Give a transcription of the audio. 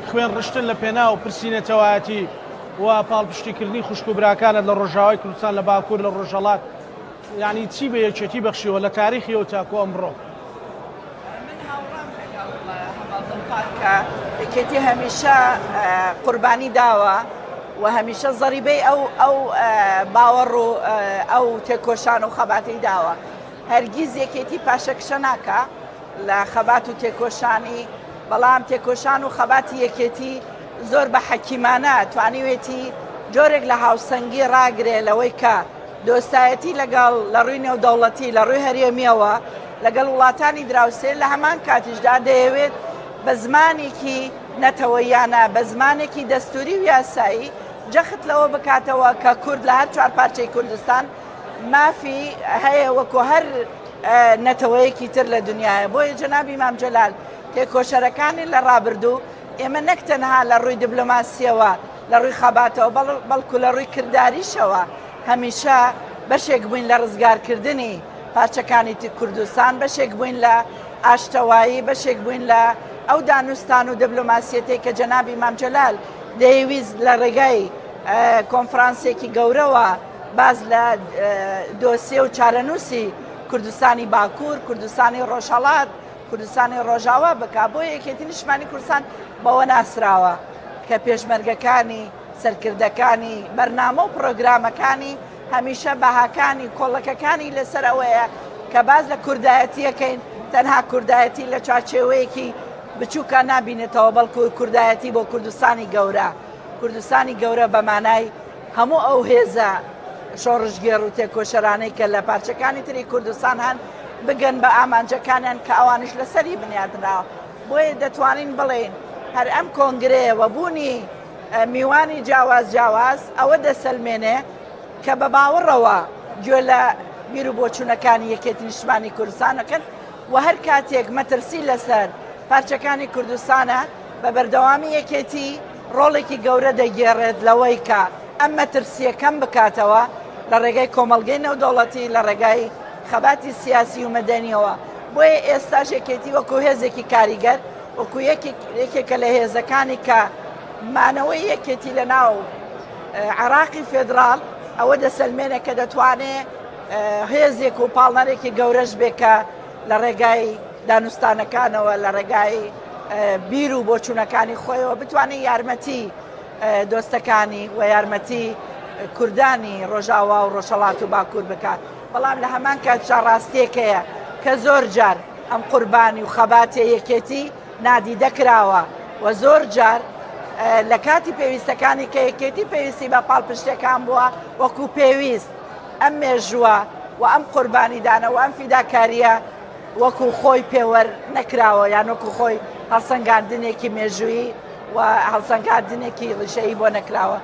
خوێن ڕشتن لە پێناو پرسی نەتەوایەتی و پاڵپشتیکردنی خوشک و براکانت لە ڕۆژاوای کوردستان لە باکوور لە ڕۆژهەڵات یعنی چی بە یەکێتی بەخشیوە لە تاریخیەوە تاکو ئەمڕۆ؟ من هاوڕام لەگەڵ هەڤاڵ دڵپاک کە یەکێتی هەمیشە قوربانی داوە و هەمیشە زەریبەی ئەو ئەو باوەڕ و ئەو تێکۆشان و خەباتی داوە. هەرگیز یەکێتی پاشەکشە ناکا لە خەبات و تێکۆشانی، بەڵام تێکۆشان و خەباتی یەکێتی زۆر بە حەکیمانە توانیوێتی جۆرێک لە هاوسەنگی ڕاگرێ لەوەی کە دۆستایەتی لەگەڵ لە ڕووی نێودەوڵەتی لە ڕووی هەرێمیەوە لەگەڵ وڵاتانی دراوسێ لە هەمان کاتیشدا دەیەوێت بە زمانێکی نەتەوەیانە بە زمانێکی دەستوری و یاسایی جەخت لەوە بکاتەوە کە کورد لە هەر چوار پارچەی کوردستان مافی هەیە وەکو هەر نەتەوەیەکی تر لە دنیاە. بۆیە جەنابی مام جەلال تێکۆشەرەکانی لە ڕابردوو ئێمە نەک تەنها لە ڕووی دیبلۆماسیەوە لە ڕووی خەباتەوە بەڵکو لە ڕووی کرداریشەوە هەمیشە بەشێک بووین لە ڕزگارکردنی پارچەکانی تر کوردستان، بەشێک بووین لە ئاشتەوایی، بەشێک بووین لە ئەو دانوستان و دیبلۆماسیەتەی کە جەنابی مام جەلال دەیەویست لە ڕێگای کۆنفرانسێکی گەورەوە باس لە دۆسیە و چارەنووسی کوردستانی باکوور، کوردستانی ڕۆژهەڵات، کوردستانی ڕۆژاوا بکا. بۆیە یەکێتی نیشتمانی کوردستان بەوە ناسراوە کە پێشمەرگەکانی، سەرکردەکانی، بەرنامە و پڕۆگرامەکانی هەمیشە بەهاکانی، کۆڵەکەکانی لەسەر ئەوەیە کە باس لە کوردایەتیەکەین، تەنها کوردایەتی لە چوارچێوەیەکی بچووکا نابینێتەوە، بەڵکو کوردایەتی بۆ کوردستانی گەورە، کوردستانی گەورە بە مانای هەموو ئەو هێزە شۆڕشگێڕ و تێکۆشەرانەی کە لە پارچەکانی تری کوردستان هەن بگەن بە ئامانجەکانیان کە ئەوانیش لەسەری بنیادنراوە. بۆیە دەتوانین بڵێین هەر ئەم کۆنگرەیە و بوونی میوانی جیاواز جیاواز ئەوە دەسەلمێنێ کە بە باوەڕەوە گوێ لە بیر و بۆچوونەکانی یەکێتی نیشتمانی کوردستان دەکەن و هەر کاتێک مەترسی لەسەر پارچەکانی کوردستانە بە بەردەوامی یەکێتی ڕۆڵێکی گەورە دەگێڕێت لەوەی کە ئەم مەترسییە کەم بکاتەوە لە ڕێگای کۆمەڵگەی نێودەوڵەتی، لە ڕێگای خەباتی سیاسی و مەدەنیەوە. بۆیە ئێستاش یەکێتی وەکو هێزێکی کاریگەر، وەکو یەکێکە لە هێزەکانی کە مانەوەی یەکێتی لە ناو عێراقی فێدراڵ ئەوە دەسەلمێنێ کە دەتوانێ هێزێک و پاڵنەرێکی گەورەش بێ کە لە ڕێگای دانوستانەکانەوە، لە ڕێگای بیر و بۆچوونەکانی خۆیەوە بتوانێت یارمەتی دۆستەکانی و یارمەتی کوردانی ڕۆژاوا و ڕۆژهەڵات و باکوور بکات. بەڵام لە هەمان کاتشا ڕاستیەک هەیە کە زۆر جار ئەم قوربانی و خەباتێ یەکێتی نادیدە کراوە و زۆر جار لە کاتی پێویستەکانی کە یەکێتی پێویستی بە پاڵپشتەکان بووە وەکو پێویست ئەم مێژووە و ئەم قوربانیدانە و ئەم فیداکارییە وەکو خۆی پێوەر نەکراوە یان وەکو خۆی هەڵسەنگاندنێکی مێژوویی و هەڵسەنگاندنێکی ڕیشەیی بۆ نەکراوە.